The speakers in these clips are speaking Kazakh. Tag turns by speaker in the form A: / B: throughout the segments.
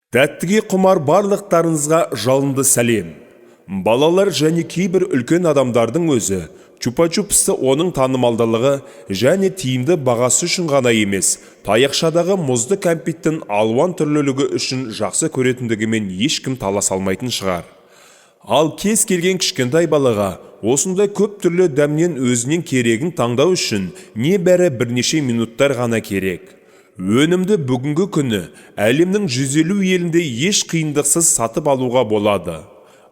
A: Тәттіге құмар барлықтарыңызға жалынды сәлем! Балалар және кейбір үлкен адамдардың өзі Чупа-Чупсты оның танымалдылығы және тиімді бағасы үшін ғана емес, таяқшадағы мұзды кәмпиттің алуан түрлілігі үшін жақсы көретіндігімен ешкім таласа алмайтын шығар. Ал кез келген кішкентай балаға осындай көп түрлі дәмнен өзінен керегін таңдау үшін небәрі бірнеше минуттар ғана керек. Өнімді бүгінгі күні әлемнің 150 елінде еш қиындықсыз сатып алуға болады.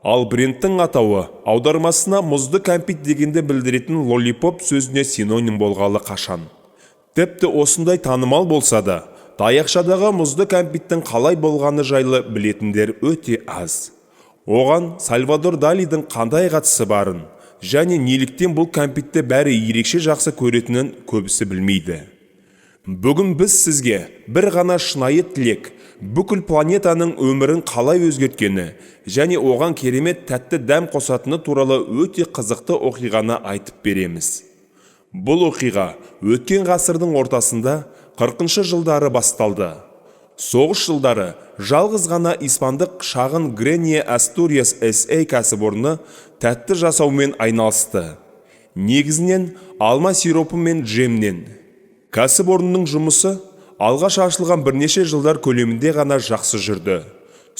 A: Ал брендтің атауы аудармасына мұзды кәмпит дегенді білдіретін «лолипоп» сөзіне синоним болғалы қашан. Тіпті осындай танымал болса да, таяқшадағы мұзды кәмпиттің қалай болғаны жайлы білетіндер өте аз. Оған Сальвадор Далидің қандай қатысы барын және неліктен бұл кәмпитті бәрі ерекше жақсы көретінін көбісі білмейді. Бүгін біз сізге бір ғана шынайы тілек бүкіл планетаның өмірін қалай өзгерткені және оған керемет тәтті дәм қосатыны туралы өте қызықты оқиғаны айтып береміз. Бұл оқиға өткен ғасырдың ортасында, 40 жылдары басталды. Соғыс жылдары жалғыз ғана испандық шағын Грения Астуриас SA кәсіпорны тәтті жасаумен айналысты. Негізінен алма сиропы мен джемнен. Кәсіпорынның жұмысы алғаш ашылған бірнеше жылдар көлемінде ғана жақсы жүрді.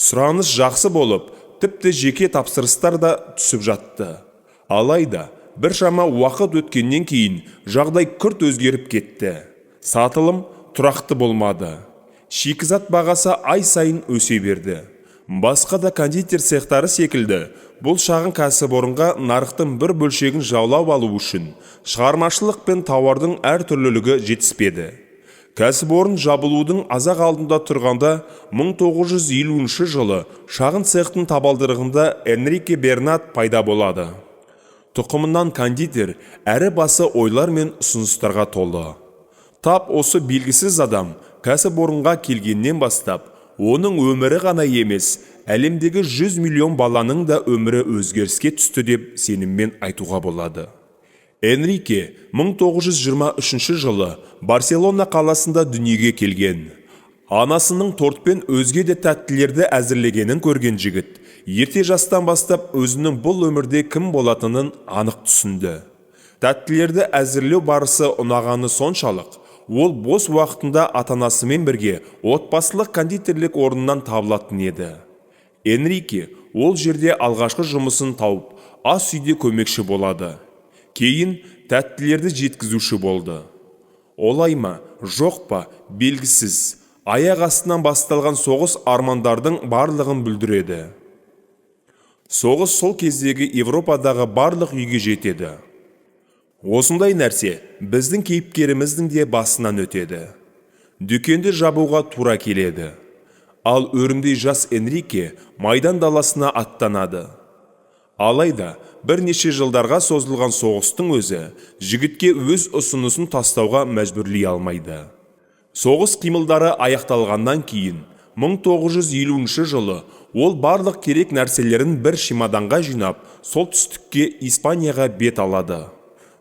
A: Сұраныс жақсы болып, тіпті жеке тапсырыстар да түсіп жатты. Алайда біршама уақыт өткеннен кейін жағдай күрт өзгеріп кетті. Сатылым тұрақты болмады. Шикізат бағасы ай сайын өсе берді. Басқа да кондитер цехтары секілді бұл шағын кәсіпорынға нарықтың бір бөлшегін жаулап алу үшін шығармашылық пен тауардың әртүрлілігі жетіспеді. Кәсіпорын жабылудың аз-ақ алдында тұрғанда, 1950 жылы шағын цехтың табалдырығында Энрике Бернат пайда болады. Тұқымынан кондитер әрі басы ойлар мен ұсыныстарға толы. Тап осы белгісіз адам кәсіпорынға келгеннен бастап, оның өмірі ғана емес, әлемдегі 100 миллион баланың да өмірі өзгеріске түсті деп сеніммен айтуға болады. Энрике 1923 жылы Барселона қаласында дүниеге келген. Анасының тортпен өзге де тәттілерді әзірлегенін көрген жігіт ерте жастан бастап өзінің бұл өмірде кім болатынын анық түсінді. Тәттілерді әзірлеу барысы ұнағаны соншалық, ол бос уақытында ата-анасымен бірге отбасылық кондитерлік орнынан табылатын еді. Энрике ол жерде алғашқы жұмысын тауып, ас үйде көмекші болады. Кейін тәттілерді жеткізуші болды. Олай ма, жоқ па, белгісіз. Аяқ астынан басталған соғыс армандардың барлығын бүлдіреді. Соғыс сол кездегі Европадағы барлық үйге жетеді. Осындай нәрсе біздің кейіпкеріміздің де басынан өтеді. Дүкенді жабуға тура келеді. Ал өрімдей жас Энрике майдан даласына аттанады. Алайда бірнеше жылдарға созылған соғыстың өзі жігітке өз ұсынысын тастауға мәжбүрлей алмайды. Соғыс қимылдары аяқталғаннан кейін 1950 жылы ол барлық керек нәрселерін бір чемоданға жинап, солтүстікке, Испанияға бет алады.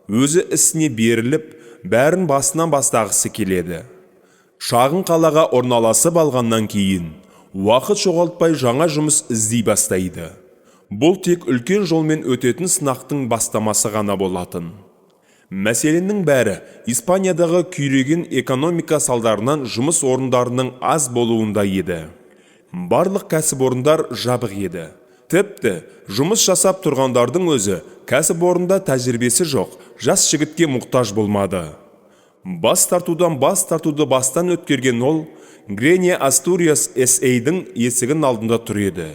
A: Өзі ісіне беріліп, бәрін басынан бастағысы келеді. Шағын қалаға орналасып алғаннан кейін уақыт жоғалтпай жаңа жұмыс іздей бастайды. Бұл тек үлкен жолмен өтетін сынақтың бастамасы ғана болатын. Мәселенің бәрі Испаниядағы күйреген экономика салдарынан жұмыс орындарының аз болуында еді. Барлық кәсіпорындар жабық еді. Тіпті жұмыс жасап тұрғандардың өзі кәсіпорында тәжірибесі жоқ жас жігітке мұқтаж болмады. Бас тартудан бас тартуды бастан өткерген ол Грения Астуриас SA-дің есігін алдында тұр еді.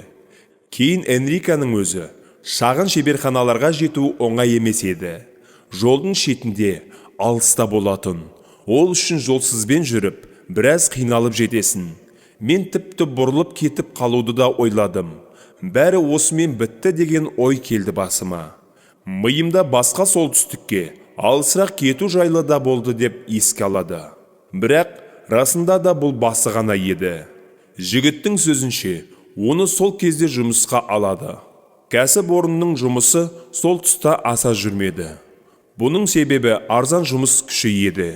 A: Кейін Энриканың өзі: «Шағын шеберханаларға жету оңай емес еді. Жолдың шетінде, алыста болатын. Ол үшін жолсызбен жүріп, біраз қиналып жетесің. Мен тіпті бұрылып кетіп қалуды да ойладым. Бәрі осымен бітті деген ой келді басыма. Миымда басқа солтүстікке, алысырақ кету жайлы да болды», – деп еске алады. Бірақ расында да бұл басы ғана еді. Жігіттің сөзінше, оны сол кезде жұмысқа алады. Кәсіпорынның жұмысы сол тұста аса жүрмеді. Бұның себебі арзан жұмыс күші еді.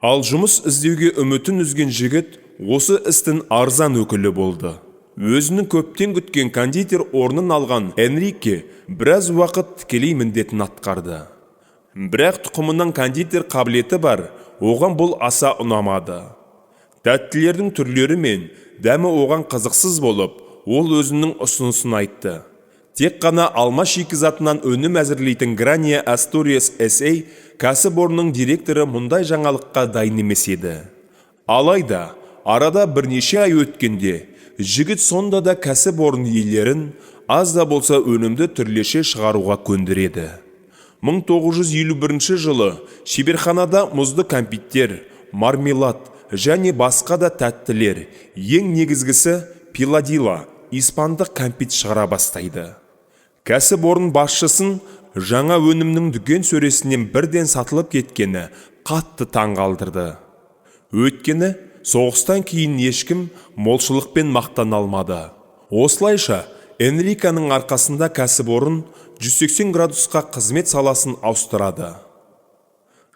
A: Ал жұмыс іздеуге үмітін үзген жігіт осы істің арзан өкілі болды. Өзінің көптен күткен кондитер орнын алған Энрике біраз уақыт тікелей міндетін атқарды. Бірақ тұқымынан кондитер қабілеті бар, оған бұл аса ұнамады. Тәттілердің түрлері мен дәмі оған қызықсыз болып, ол өзінің ұсынысын айтты. Тек қана алма шикізатынан өнім әзірлейтін Грания Астуриас SA кәсіпорнының директоры мұндай жаңалыққа дайын емес еді. Алайда арада бірнеше ай өткенде жігіт сонда да кәсіпорын иелерін аз да болса өнімді түрлеше шығаруға көндіреді. 1951 жылы шеберханада мұзды кәмпиттер, мармелад және басқа да тәттілер, ең негізгісі пиладила, испандық кәмпит шығара бастайды. Кәсіпорын басшысын жаңа өнімнің дүкен сөресінен бірден сатылып кеткені қатты таңғалдырды. Өйткені соғыстан кейін ешкім молшылықпен мақтана алмады. Осылайша Энриканың арқасында кәсіпорын 180 градусқа қызмет саласын ауыстырады.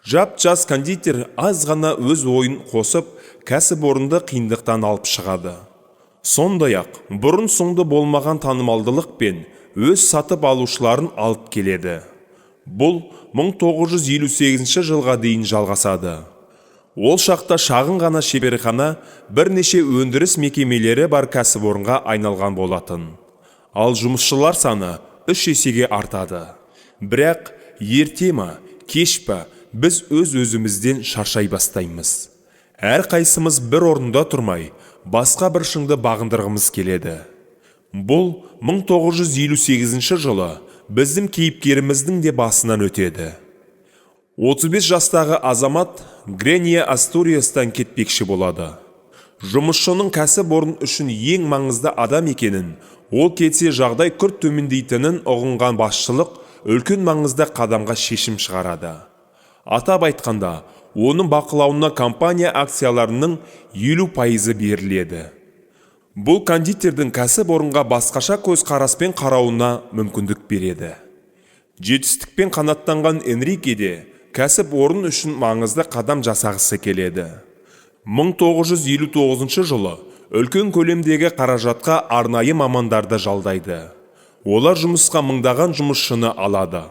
A: Жап-жас кондитер аз ғана өз ойын қосып, кәсіпорынды қиындықтан алып шығады. Сондай-ақ бұрын соңды болмаған танымалдылық пен өз сатып алушыларын алып келеді. Бұл 1958 жылға дейін жалғасады. Ол шақта шағын ғана шеберхана бірнеше өндіріс мекемелері бар кәсіпорынға айналған болатын. Ал жұмысшылар саны 3 есеге артады. Бірақ ерте ма, кеш па, біз өз-өзімізден шаршай бастаймыз. Әрқайсымыз бір орында тұрмай, басқа бір шыңды бағындырғымыз келеді. Бұл 1958 жылы біздің кейіпкеріміздің де басынан өтеді. 35 жастағы азамат Грения Астуриастан кетпекші болады. Жұмысшының кәсіпорын үшін ең маңызды адам екенін, ол кетсе жағдай күрт төмендейтінін ұғынған басшылық үлкен маңызды қадамға шешім шығарады. Атап айтқанда, оның бақылауына компания акцияларының 50% беріледі. Бұл кондитердің кәсіпорынға басқаша көзқараспен қарауына мүмкіндік береді. Жетістікпен қанаттанған Энрике де кәсіпорын үшін маңызды қадам жасағысы келеді. 1959 жылы үлкен көлемдегі қаражатқа арнайы мамандарды жалдайды. Олар жұмысқа мыңдаған жұмысшыны алады.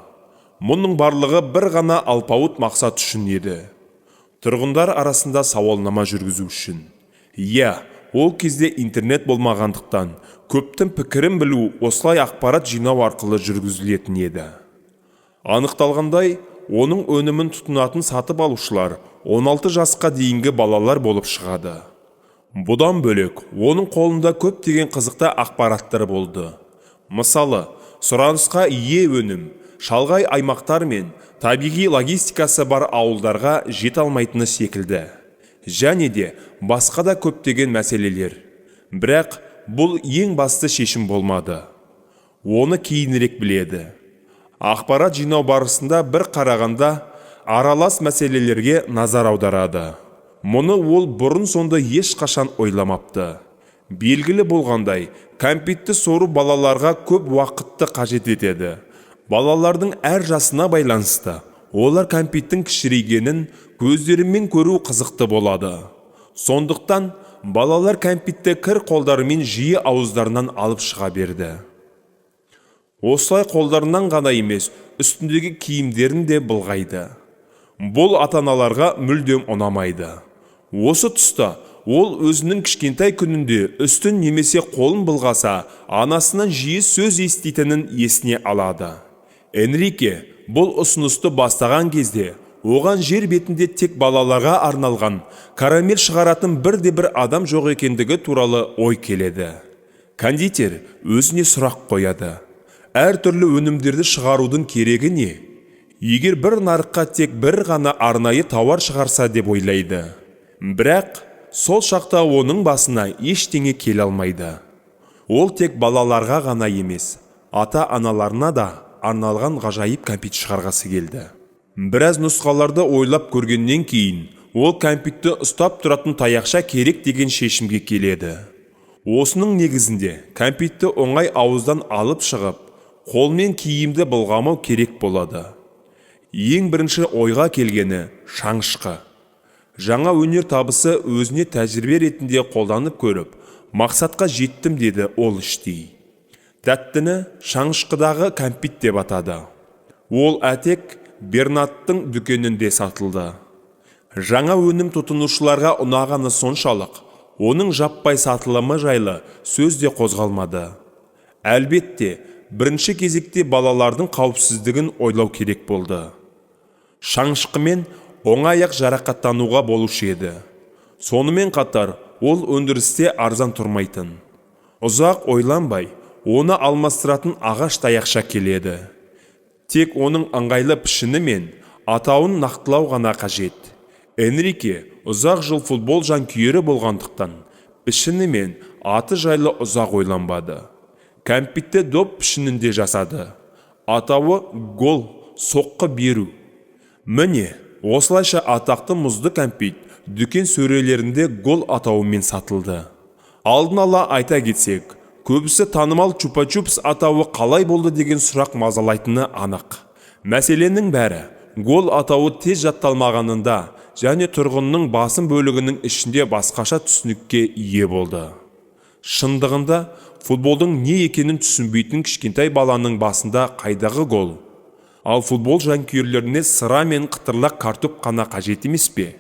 A: Мұның барлығы бір ғана алпауыт мақсат үшін еді. Тұрғындар арасында сауалнама жүргізу үшін. Иә, ол кезде интернет болмағандықтан көптің пікірін білу осылай ақпарат жинау арқылы жүргізілетін еді. Анықталғандай, оның өнімін тұтынатын сатып алушылар 16 жасқа дейінгі балалар болып шығады. Бұдан бөлек, оның қолында көптеген қызықты ақпараттар болды. Мысалы, сұранысқа ие өнім шалғай аймақтар мен табиғи логистикасы бар ауылдарға жете алмайтыны секілді. Және де басқа да көптеген мәселелер. Бірақ бұл ең басты шешім болмады. Оны кейінірек біледі. Ақпарат жинау барысында бір қарағанда аралас мәселелерге назар аударады. Мұны ол бұрын сонды ешқашан ойламапты. Белгілі болғандай, кәмпитті сору балаларға көп уақытты қажет етеді. Балалардың әр жасына байланысты олар кәмпиттің кішірейгенін көздерімен көру қызықты болады. Сондықтан балалар кәмпитті кір қолдарымен жиі ауыздарынан алып шыға берді. Осылай қолдарынан ғана емес, үстіндегі киімдерін де былғайды. Бұл ата-аналарға мүлдем ұнамайды. Осы тұста ол өзінің кішкентай күнінде үстін немесе қолын былғаса, анасынан жиі сөз еститінін есіне алады. Энрике бұл ұсынысты бастаған кезде оған жер бетінде тек балаларға арналған карамель шығаратын бірде-бір адам жоқ екендігі туралы ой келеді. Кондитер өзіне сұрақ қояды. Әртүрлі өнімдерді шығарудың керегі не? Егер бір нарыққа тек бір ғана арнайы тауар шығарса деп ойлайды. Бірақ сол шақта оның басына ештеңе келе алмайды. Ол тек балаларға ғана емес, ата-аналарына да арналған ғажайып кәмпит шығарғысы келді. Біраз нұсқаларды ойлап көргеннен кейін, ол кәмпитті ұстап тұратын таяқша керек деген шешімге келеді. Осының негізінде кәмпитті оңай ауыздан алып шығып, қолмен киімді былғамау керек болады. Ең бірінші ойға келгені шанышқы. Жаңа өнер табысы өзіне тәжірибе ретінде қолданып көріп, мақсатқа жеттім деді ол іштей. Тәттіні шанышқыдағы кәмпит деп атады. Ол әтек Бернаттың дүкенінде сатылды. Жаңа өнім тұтынушыларға ұнағаны соншалық, оның жаппай сатылымы жайлы сөз де қозғалмады. Әлбетте, бірінші кезекте балалардың қауіпсіздігін ойлау керек болды. Шанышқымен оңай-ақ жарақаттануға болушы еді. Сонымен қатар, ол өндірісте арзан тұрмайтын. Ұзақ ойланбай, оны алмастыратын ағаш таяқша келеді. Тек оның ыңғайлы пішіні мен атауын нақтылау ғана қажет. Энрике ұзақ жыл футбол жанкүйері болғандықтан, пішіні мен аты жайлы ұзақ ойланбады. Кәмпитті доп пішінінде жасады. Атауы гол, соққы беру. Міне, осылайша атақты мұзды кәмпит дүкен сөрелерінде гол атауымен сатылды. Алдын ала айта кетсек, көбісі танымал чупа-чупс атауы қалай болды деген сұрақ мазалайтыны анық. Мәселенің бәрі гол атауы тез жатталмағанында және тұрғынның басым бөлігінің ішінде басқаша түсінікке ие болды. Шындығында футболдың не екенін түсінбейтін кішкентай баланың басында қайдағы гол? Ал футбол жанкүйерлеріне сыра мен қытырлақ картоп қана қажет емес пе?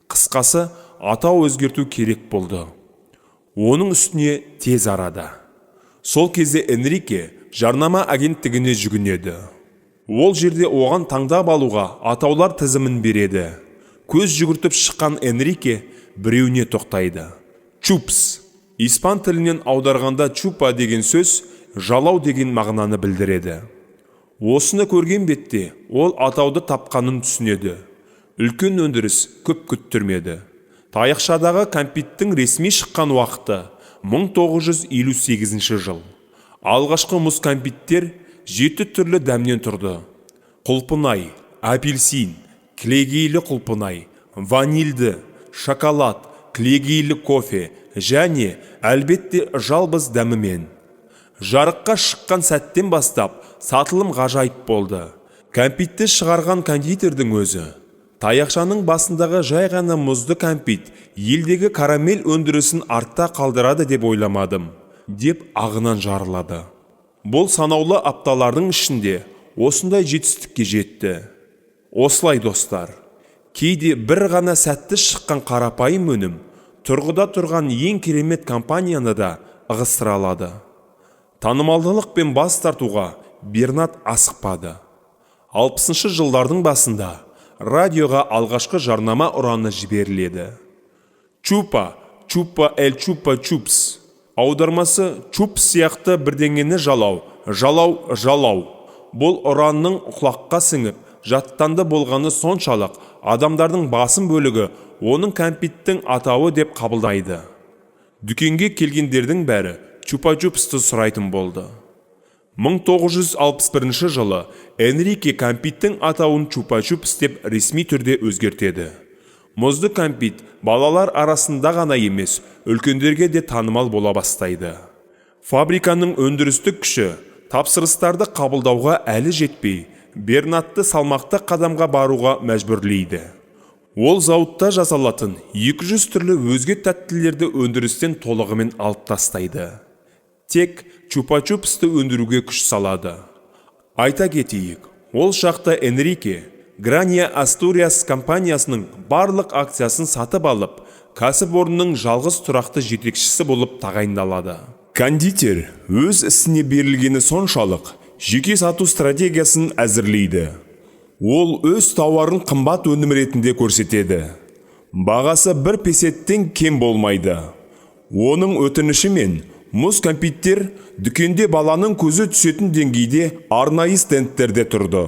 A: Қысқасы, атау өзгерту керек болды. Оның үстіне тез арада. Сол кезде Энрике жарнама агенттігіне жүгінеді. Ол жерде оған таңдап алуға атаулар тізімін береді. Көз жүгіртіп шыққан Энрике біреуіне тоқтайды. Чупс. Испан тілінен аударғанда чупа деген сөз жалау деген мағынаны білдіреді. Осыны көрген бетте ол атауды тапқанын түсінеді. Үлкен өндіріс көп күттірмеді. Таяқшадағы кәмпиттің ресми шыққан уақыты 1958 жыл. Алғашқы мұз кәмпиттер 7 түрлі дәмнен тұрды. Құлпынай, апельсин, кілегейлі құлпынай, ванильді, шоколад, кілегейлі кофе және әлбетте жалбыз дәмімен. Жарыққа шыққан сәттен бастап сатылым ғажайып болды. Кәмпитті шығарған кондитердің өзі таяқшаның басындағы жай ғана мұзды кәмпит елдегі карамель өндірісін артта қалдырады деп ойламадым, деп ағынан жарылады. Бұл санаулы апталардың ішінде осындай жетістікке жетті. Осылай достар, кейде бір ғана сәтті шыққан қарапайым өнім тұрғыда тұрған ең керемет компанияны да ығыстыра алады. Танымалдылықпен бас тартуға Бернат асықпады. 60-шы жылдардың басында радиоға алғашқы жарнама ұраны жіберіледі. Чупа, чупа эль чупа чупс. Аудармасы чуп сияқты бірдеңені жалау, жалау, жалау. Бұл ұранның құлаққа сіңіп, жаттанды болғаны соншалық, адамдардың басым бөлігі оның кәмпиттің атауы деп қабылдайды. Дүкенге келгендердің бәрі чупа-чупсты сұрайтын болды. 1961 жылы Энрике кәмпиттің атауын чупа-чупс деп ресми түрде өзгертеді. Мұзды кәмпит балалар арасында ғана емес, үлкендерге де танымал бола бастайды. Фабриканың өндірістік күші тапсырыстарды қабылдауға әлі жетпей, Бернатты салмақты қадамға баруға мәжбүрлейді. Ол зауытта жасалатын 200 түрлі өзге тәттілерді өндірістен толығымен алып тастайды. Тек чупа-чупсты өндіруге күш салады. Айта кетейік, ол шақта Энрике Грания Астуриас компаниясының барлық акциясын сатып алып, кәсіпорынның жалғыз тұрақты жетекшісі болып тағайындалады. Кондитер өз ісіне берілгені соншалық, жеке сату стратегиясын әзірлейді. Ол өз тауарын қымбат өнім ретінде көрсетеді. Бағасы бір песеттен кем болмайды. Оның өтінішімен мұз кәмпиттер дүкенде баланың көзі түсетін деңгейде арнайы стендтерде тұрды.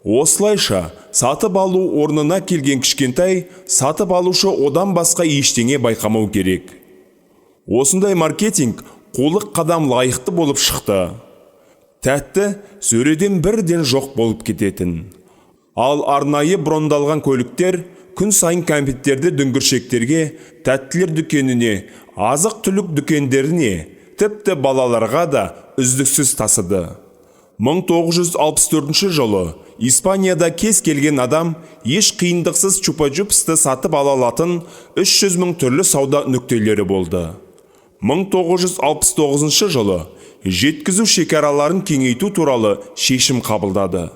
A: Осылайша, сатып алу орнына келген кішкентай сатып алушы одан басқа ештеңе байқамау керек. Осындай маркетинг қулық қадам лайықты болып шықты. Тәтті сөреден бірден жоқ болып кететін. Ал арнайы брондалған көліктер күн сайын кәмпиттерді дүңгіршектерге, тәттілер дүкеніне, азық-түлік дүкендеріне, тіпті балаларға да үздіксіз тасыды. 1964 жылы Испанияда кез келген адам еш қиындықсыз Чупа-Чупсты сатып ала алатын 300 мың түрлі сауда нүктелері болды. 1969 жылы жеткізу шекараларын кеңейту туралы шешім қабылдады.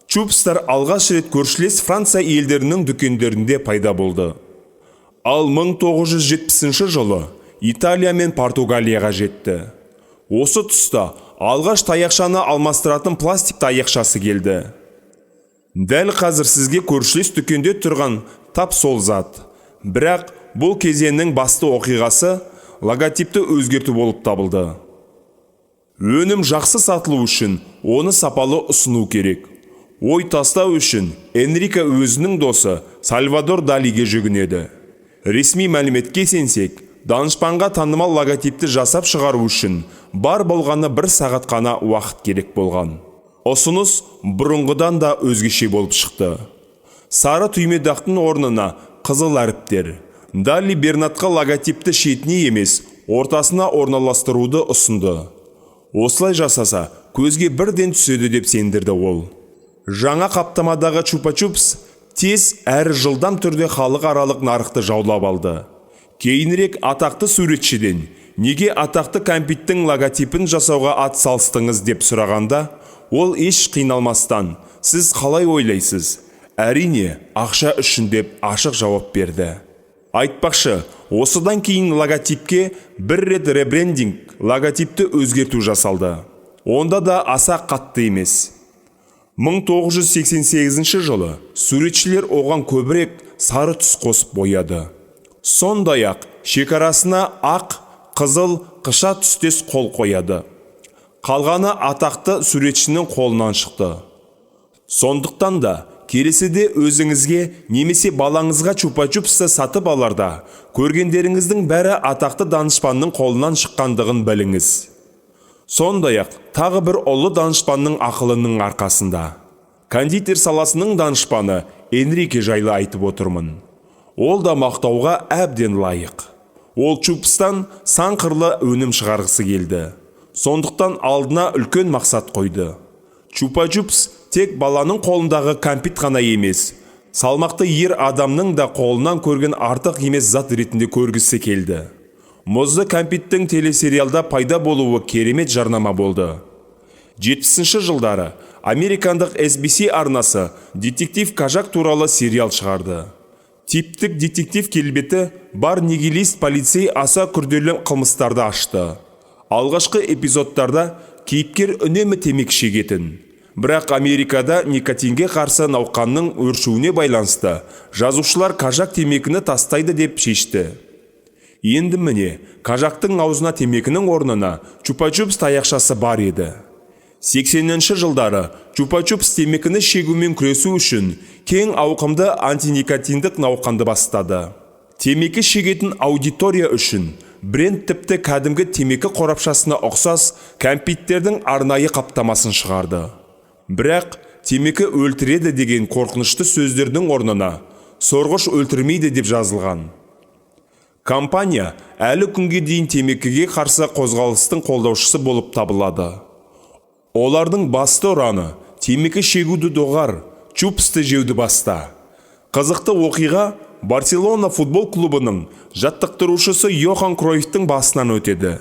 A: Чупстар алғаш рет көршілес Франция елдерінің дүкендерінде пайда болды. Ал 1970 жылы Италия мен Португалияға жетті. Осы тұста алғаш таяқшаны алмастыратын пластик таяқшасы келді. Дәл қазір сізге көршілес дүкенде тұрған тап сол зат. Бірақ бұл кезеңнің басты оқиғасы логотипті өзгерту болып табылды. Өнім жақсы сатылу үшін оны сапалы ұсыну керек. Ой тастау үшін Энрике өзінің досы Сальвадор Далиге жүгінеді. Ресми мәліметке сенсек, данышпанға танымал логотипті жасап шығару үшін бар болғаны бір сағат қана уақыт керек болған. Ұсыныс бұрынғыдан да өзгеше болып шықты. Сары түйме дақтың орнына қызыл әріптер. Дали Бернатқа логотипті шетіне емес, ортасына орналастыруды ұсынды. Осылай жасаса, көзге бірден түседі деп сендірді ол. Жаңа қаптамадағы Чупа-Чупс тез әрі жылдам түрде халықаралық нарықты жаулап алды. Кейінірек атақты суретшіден неге атақты кәмпиттің логотипін жасауға ат салыстыңыз деп сұрағанда, ол еш қиналмастан, сіз қалай ойлайсыз? Әрине, ақша үшін деп ашық жауап берді. Айтпақшы, осыдан кейін логотипке бір рет ребрендинг, логотипті өзгерту жасалды. Онда да аса қатты емес. 1988 жылы суретшілер оған көбірек сары түс қосып бояды. Сондай-ақ шекарасына ақ, қызыл, қыша түстес қол қояды. Қалғаны атақты суретшінің қолынан шықты. Сондықтан да келесіде өзіңізге немесе балаңызға Чупа-Чупсты сатып аларда көргендеріңіздің бәрі атақты данышпанның қолынан шыққандығын біліңіз. Сондай-ақ тағы бір ұлы данышпанның ақылының арқасында. Кондитер саласының данышпаны Энрике жайлы айтып отырмын. Ол да мақтауға әбден лайық. Ол Чупстан сан қырлы өнім шығарғысы келді. Сондықтан алдына үлкен мақсат қойды. Чупа-Чупс тек баланың қолындағы кәмпит қана емес, салмақты ер адамның да қолынан көрген артық емес зат ретінде көргісі келді. Мұзды кәмпиттің телесериалда пайда болуы керемет жарнама болды. 70 жылдары американдық SBC арнасы детектив Кажак туралы сериал шығарды. Типтік детектив келбеті бар нигилист полицей аса күрделі қылмыстарды ашты. Алғашқы эпизодтарда кейіпкер үнемі темекі шегетін. Бірақ Америкада никотинге қарсы науқанның өршуіне байланысты жазушылар Кажак темекіні тастайды деп шешті. Енді міне, Кажактың аузына темекінің орнына Чупа-Чупс таяқшасы бар еді. 80-ші жылдары Чупа-Чупс темекіні шегумен күресу үшін кең ауқымды антиникотиндік науқанды бастады. Темекі шегетін аудитория үшін бренд тіпті кәдімгі темекі қорапшасына ұқсас кәмпиттердің арнайы қаптамасын шығарды. Бірақ темекі өлтіреді деген қорқынышты сөздердің орнына сорғыш өлтірмейді деп жазылған. Компания әлі күнге дейін темекіге қарсы қозғалыстың қолдаушысы болып табылады. Олардың басты ұраны темекі шегуді доғар, чупсты жеуді баста. Қызықты оқиға Барселона футбол клубының жаттықтырушысы Йохан Кройфтың басынан өтеді.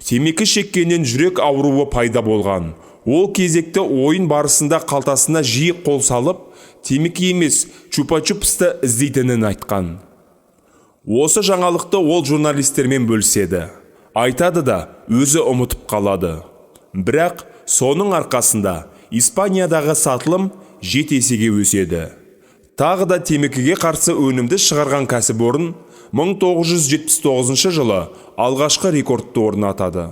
A: Темекі шеккеннен жүрек ауруы пайда болған. Ол кезекті ойын барысында қалтасына жиі қол салып, темекі емес, чупа-чупсты іздейтінін айтқан. Осы жаңалықты ол журналистермен бөліседі. Айтады да, өзі ұмытып қалады. Бірақ соның арқасында Испаниядағы сатылым 7 есеге өседі. Тағы да темекіге қарсы өнімді шығарған кәсіпорын 1979 жылы алғашқы рекордты орнатады.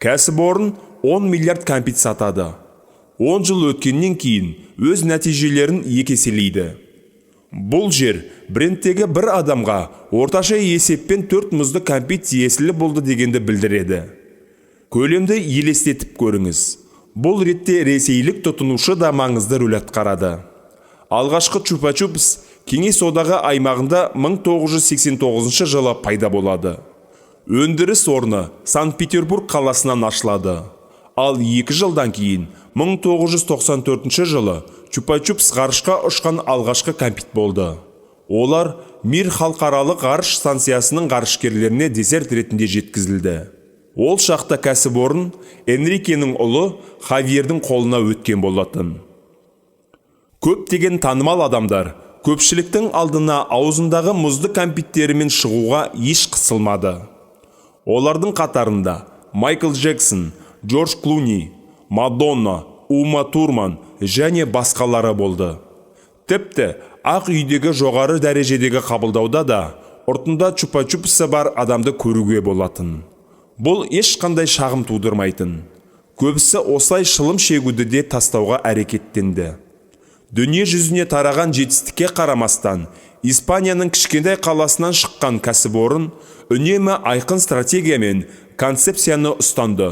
A: Кәсіпорын 10 миллиард кәмпит сатады. 10 жыл өткеннен кейін өз нәтижелерін екі еселейді. Бұл жер брендтегі бір адамға орташа есеппен 4 мұзды кәмпит тиесілі болды дегенді білдіреді. Көлемді елестетіп көріңіз. Бұл ретте ресейлік тұтынушы да маңызды рөл атқарады. Алғашқы Чупа-Чупс Кеңес Одағы аймағында 1989 жылы пайда болады. Өндіріс орны Санкт-Петербург қаласынан ашылады. Ал 2 жылдан кейін, 1994 жылы, Чупа-Чупс ғарышқа ұшқан алғашқы кәмпит болды. Олар Мир халықаралық ғарыш станциясының ғарышкерлеріне десерт ретінде жеткізілді. Ол шақта кәсіпорын Энрикенің ұлы Хавьердің қолына өткен болатын. Көптеген танымал адамдар көпшіліктің алдына аузындағы мұзды кәмпиттерімен шығуға еш қысылмады. Олардың қатарында Майкл Джексон, Джордж Клуни, Мадонна, Ума Турман және басқалары болды. Тіпті Ақ үйдегі жоғары дәрежедегі қабылдауда да ұртында Чупа-Чупсы бар адамды көруге болатын. Бұл ешқандай шағым тудырмайтын. Көбісі осылай шылым шегуді де тастауға әрекеттенді. Дүние жүзіне тараған жетістікке қарамастан, Испанияның кішкентай қаласынан шыққан кәсіпорын үнемі айқын стратегия мен концепцияны ұстанды.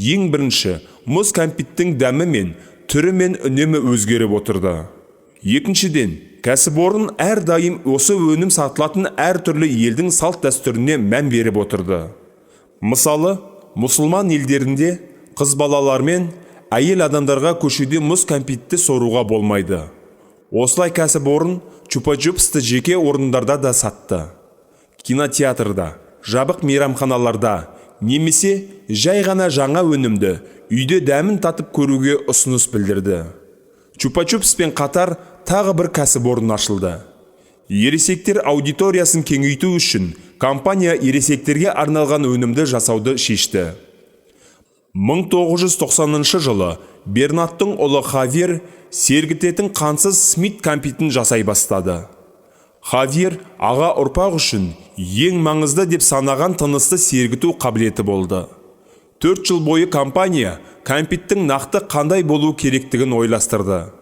A: Ең бірінші, мұз кәмпиттің дәмі мен түрімен үнемі өзгеріп отырды. Екіншіден, кәсіпорын әрдайым осы өнім сатылатын әртүрлі елдің салт дәстүріне мән беріп отырды. Мысалы, мұсылман елдерінде қыз балалар мен әйел адамдарға көшеде мұз кәмпитті соруға болмайды. Осылай кәсіпорын Чупа-Чупсты жеке орындарда да сатты: кинотеатрда, жабық мейрамханаларда немесе жай ғана жаңа өнімді үйде дәмін татып көруге ұсыныс білдірді. Чупа-Чупспен қатар тағы бір кәсіпорын ашылды. Ересектер аудиториясын кеңейту үшін компания ересектерге арналған өнімді жасауды шешті. 1990 жылы Бернаттың ұлы Хавьер сергітетін қантсыз Смит кәмпитін жасай бастады. Хавьер аға ұрпақ үшін ең маңызды деп санаған тынысты сергіту қабілеті болды. 4 жыл бойы компания кәмпиттің нақты қандай болу керектігін ойластырды.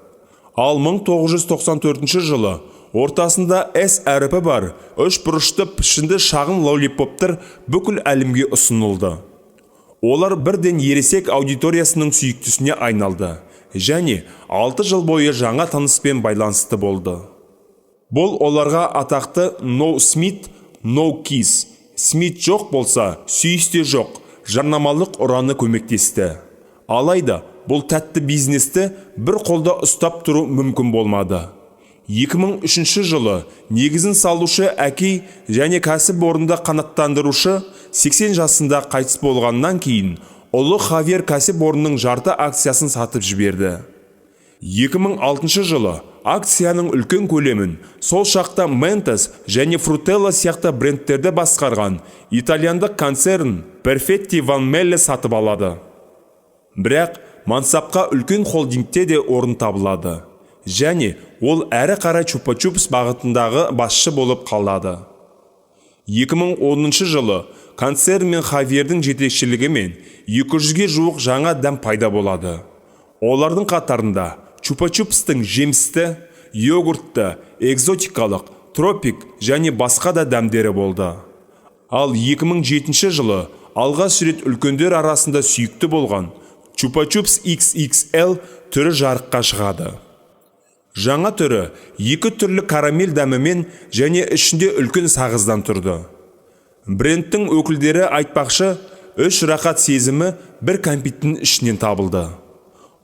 A: Ал 1994 жылы ортасында «С» әрпі бар үш бұрышты пішінді шағын лоллипоптар бүкіл әлемге ұсынылды. Олар бірден ересек аудиториясының сүйіктісіне айналды және 6 жыл бойы жаңа тыныспен байланысты болды. Бұл оларға атақты «No Smith, no Kiss», «Смит жоқ болса, сүйіс те жоқ» жарнамалық ұраны көмектесті. Алайда бұл тәтті бизнесті бір қолда ұстап тұру мүмкін болмады. 2003 жылы негізін салушы әкей және кәсіпорынды қанаттандырушы 80 жасында қайтыс болғаннан кейін, ұлы Хавьер кәсіпорынның жарты акциясын сатып жіберді. 2006 жылы акцияның үлкен көлемін сол шақта Ментос және Фрутелла сияқты брендтерді басқарған итальяндық концерн Perfetti Van Melle сатып алады. Бірақ мансапқа үлкен холдингте де орын табылады және ол әрі қарай Чупа-Чупс бағытындағы басшы болып қалады. 2010 жылы концерн мен Хавьердің жетекшілігімен 200-ге жуық жаңа дәм пайда болады. Олардың қатарында Чупа-Чупстың жемісті, йогуртты, экзотикалық, тропик және басқа да дәмдері болды. Ал 2007 жылы алғаш рет үлкендер арасында сүйікті болған Чупа-Чупс XXL түрі жарыққа шығады. Жаңа түрі екі түрлі карамель дәмімен және ішінде үлкен сағыздан тұрды. Брендтің өкілдері айтпақшы, үш рақат сезімі бір кәмпиттің ішінен табылды.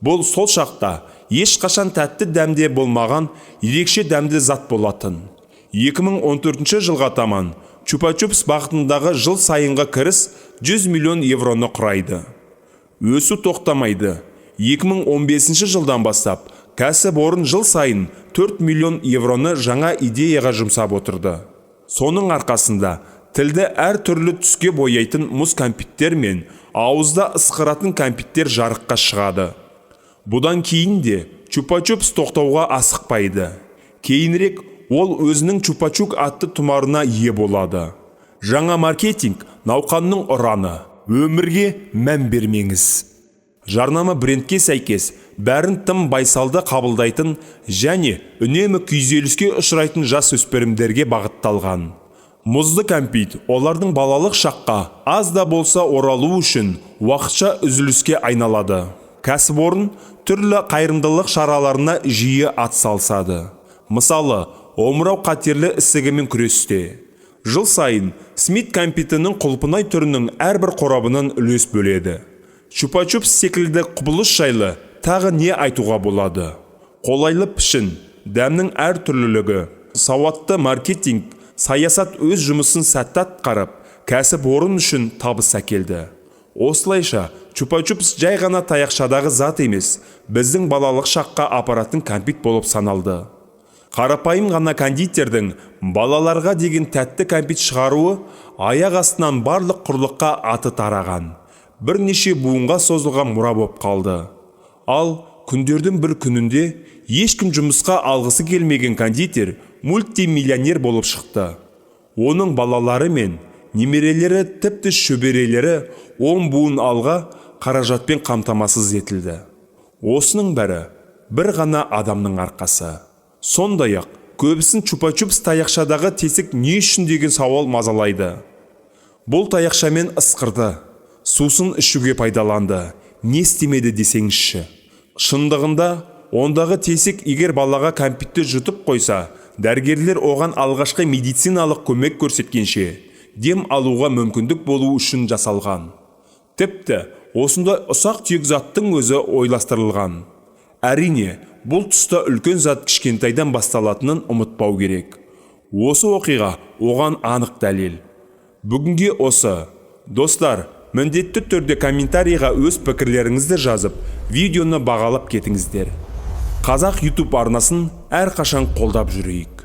A: Бұл сол шақта ешқашан тәтті дәмде болмаған ерекше дәмді зат болатын. 2014 жылға таман Чупа-Чупс бағытындағы жыл сайынғы кіріс 100 миллион евроны құрайды. Өсу тоқтамайды. 2015 жылдан бастап кәсіпорын жыл сайын 4 миллион евроны жаңа идеяға жұмсап отырды. Соның арқасында тілді әр түрлі түске бояйтын мұз кәмпиттер мен ауызда ысқыратын кәмпиттер жарыққа шығады. Бұдан кейін де Чупа-Чупс тоқтауға асықпайды. Кейінірек ол өзінің Чупа-Чук атты тұмарына ие болады. Жаңа маркетинг науқанның ұраны: «Өмірге мән бермеңіз». Жарнама брендке сәйкес бәрін тым байсалды қабылдайтын және үнемі күйзеліске ұшырайтын жас өспірімдерге бағытталған. Мұзды кәмпит олардың балалық шаққа аз да болса оралу үшін уақытша үзіліске айналады. Кәсіпорын түрлі қайырымдылық шараларына жиі атсалысады. Мысалы, омырау қатерлі ісігімен күресте жыл сайын Смит кәмпитінің құлпынай түрінің әрбір қорабынан үлес бөледі. Чупа-чупс секілді құбылыс жайлы тағы не айтуға болады? Қолайлы пішін, дәмнің әртүрлілігі, сауатты маркетинг саясат өз жұмысын сәтті атқарып, кәсіпорын үшін табыс әкелді. Осылайша, Чупа-чупс жай ғана таяқшадағы зат емес, біздің балалық шаққа апаратын кәмпит болып саналды. Қарапайым ғана кондитердің балаларға деген тәтті кәмпит шығаруы аяқ астынан барлық құрлыққа аты тараған, бірнеше буынға созылған мұра боп қалды. Ал күндердің бір күнінде ешкім жұмысқа алғысы келмеген кондитер мультимиллионер болып шықты. Оның балалары мен немерелері, тіпті шөберелері 10 буын алға қаражатпен қамтамасыз етілді. Осының бәрі бір ғана адамның арқасы. Сондай-ақ, көбісін Чупа-чупс таяқшадағы тесік не үшін деген сауал мазалайды. Бұл таяқшамен ысқырды, сусын ішуге пайдаланды, не істемеді десеңізші. Шындығында, ондағы тесік егер балаға кәмпитті жұтып қойса, дәрігерлер оған алғашқы медициналық көмек көрсеткенше дем алуға мүмкіндік болу үшін жасалған. Тіпті осындай ұсақ-түйек заттың өзі ойластырылған. Әрине, бұл тұста үлкен зат кішкентайдан басталатынын ұмытпау керек. Осы оқиға оған анық дәлел. Бүгінге осы. Достар, міндетті түрде комментарийға өз пікірлеріңізді жазып, видеоны бағалап кетіңіздер. Қазақ YouTube арнасын әрқашан қолдап жүрейік.